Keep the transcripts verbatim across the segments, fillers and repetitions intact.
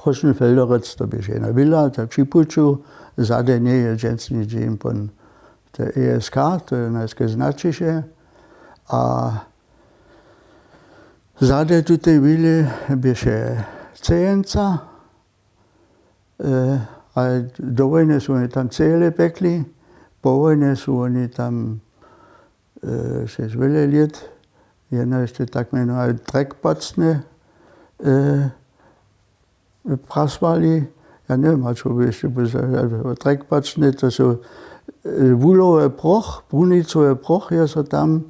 Chósny Felderec, to běše jedna wila, ta při puću, zady njeje dźensa ničim pon te E S K, to je najske znaćiše. A zady tutej wili běše cejenca, a do wojny su woni tam cejelje pjekli. Po wojnje su woni tam šesć wjele lět, jedna hišće tak mjenowane drekpacne prasłali. Ja njewěm hač wobě hišće drekpacne, to su wulowy proch, brunicowy proch je so tam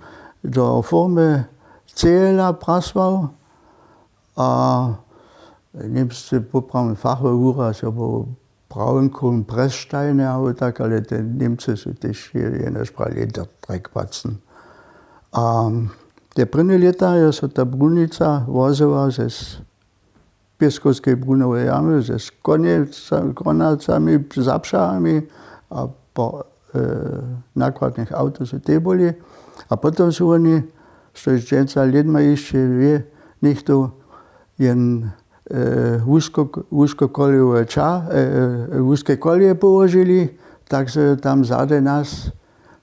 do formy cejela prasłał. A němsce poprawny fachowy wuraz jo był braunkohn presssteine abo tak, ale te němce su tež jenož prali drekpacen. A te prěnje lěta jo so ta brunica wozyła z pěskowskej brunowej jamy z konjecami, zapšahami a po nakładnych awtow su te byli. A potom su woni, štož dźensa lědma hišće wě, něchtó jen wuskokoliowe ča wuske koleje połožili, tak zo je tam zady nas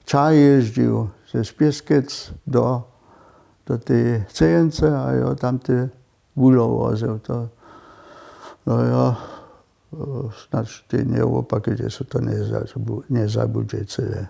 ča jězdźił z pěskec do do tej cejence a jo tamte wulowozył to. No jo, snadź tej njeje wopake dźe so to njezabudźe cyle.